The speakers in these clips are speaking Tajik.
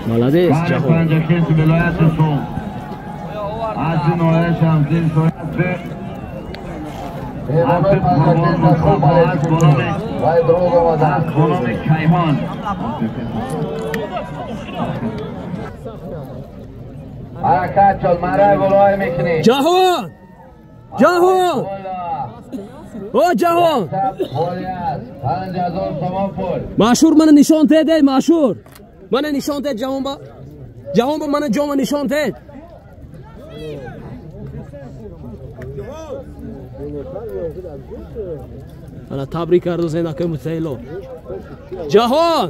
Молодец, Ҷаҳон. Ҷаҳон! Ҷаҳон! О, Ҷаҳон! Машҳур мана нишон тед, эй машҳур! Мана нишон тед ҷаҳон ба. Ҷаҳон ба мана ҷома нишон тед. Ана табрик кардозен акай Мутаило. Ҷаҳон!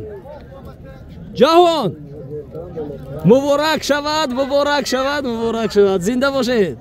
Ҷаҳон! Муборак шавад, муборак шавад, муборак шавад. Зинда бошед.